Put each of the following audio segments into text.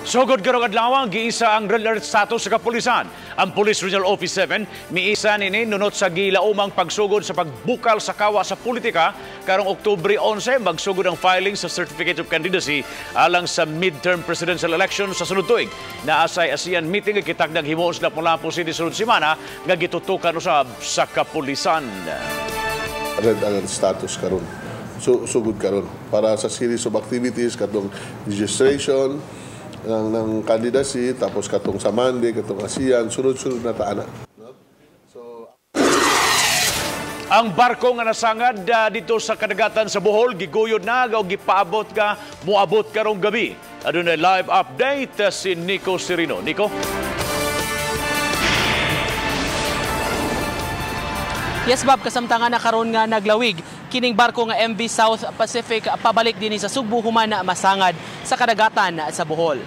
Sugod karong adlaw, giisa ang red alert status sa kapulisan. Ang Police Regional Office 7 miisa nini nunot sa gilaumang pagsugod sa pagbukal sa kawa sa politika karong Oktubre 11 magsugod ang filing sa Certificate of Candidacy alang sa midterm presidential election sa sunod tuig. Naasay ASEAN meeting nga kitakdang himuon sa Lapu-Lapu City sunod semana nga gitutukan usab sa kapulisan. Red alert status karon. So, sugod karon para sa series of activities katong registration ng candidacy, tapos katong sa Monday, katong ASEAN, sunod-sunod na taana. No? So, ang barko nga nasangad dito sa kadagatan sa Bohol, giguyod na o gipaabot ka, muabot karong gabi. Adunay live update si Nico Serino. Nico? Yes, Bob, kasamtangan na karon nga naglawig kining barko nga MV South Pacific pabalik dinhi sa Sugbo human masangad sa kadagatan sa Bohol.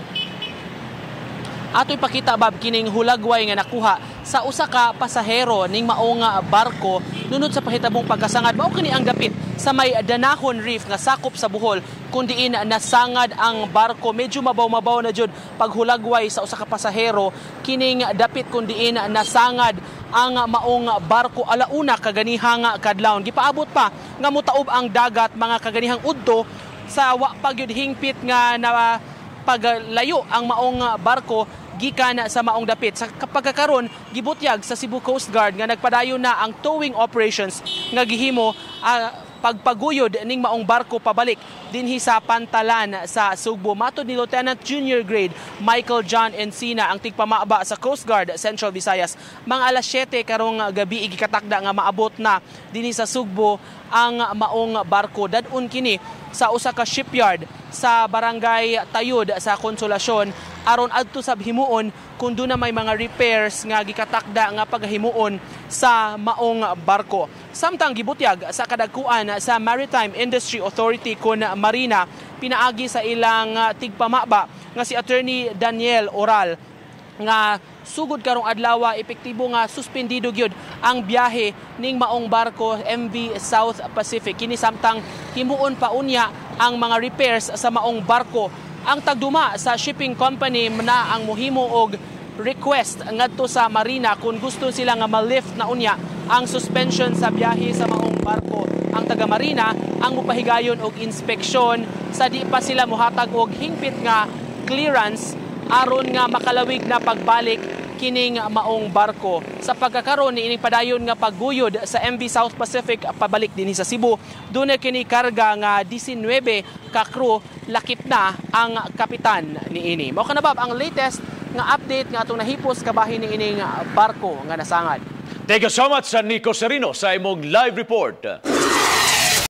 Ato ipakita, Bob, kining hulagway nga nakuha sa usa ka pasahero ning maong barko nunod sa pahitabong pagkasangad. Mao kini ang dapit sa may Danahon Reef nga sakop sa Bohol kung diin nasangad ang barko. Medyo mabaw-mabaw na jud paghulagway sa usa ka pasahero kining dapit kung diin nasangad ang maong barko alauna kaganihang kadlawon. Gipaabot pa nga motaob ang dagat mga kaganihang udto sa wa pa gyud hingpit nga na paglayo ang maong barko gikan sa maong dapit. Sa pagkakaron, gibutyag sa Cebu Coast Guard nga nagpadayon na ang towing operations nga gihimo pagpaguyod ning maong barko pabalik dinhi sa pantalan sa Sugbo. Matod ni Lieutenant Junior Grade Michael John Encina, ang tigpamaba sa Coast Guard Central Visayas, mga alas 7 karong gabi igikatakda nga maabot na dinhi sa Sugbo ang maong barko. Dadun kini sa usa ka shipyard sa Barangay Tayud sa Konsolasyon aron adto sa himuon kung doon na may mga repairs nga gikatakda nga paghimuon sa maong barko. Samtang gibutyag sa kadagkuan sa Maritime Industry Authority kun Marina pinaagi sa ilang tigpamaba nga si Attorney Daniel Oral nga sugod karong adlaw epektibo nga suspendido gyud ang biyahe ning maong barko MV South Pacific. Kini samtang himuon pa unya ang mga repairs sa maong barko. Ang tagduma sa shipping company na ang mohimo og request ngadto sa Marina kung gusto sila nga ma-lift na unya ang suspension sa biyahe sa maong barko. Ang taga Marina ang mopahigayon og inspeksyon sa di pa sila mohatag og hingpit nga clearance aron nga makalawig na pagbalik kining maong barko. Sa pagkakaroon ni ining padayon nga pagguyod sa MV South Pacific pabalik dinhi sa Cebu, dunay kini karga nga 19 ka crew, lakip na ang kapitan niini. Mao kana, Bob, ang latest nga update nga atong nahipos kabahin ni ining barko nga nasangad. Thank you so much sa Nico Serino sa imong live report.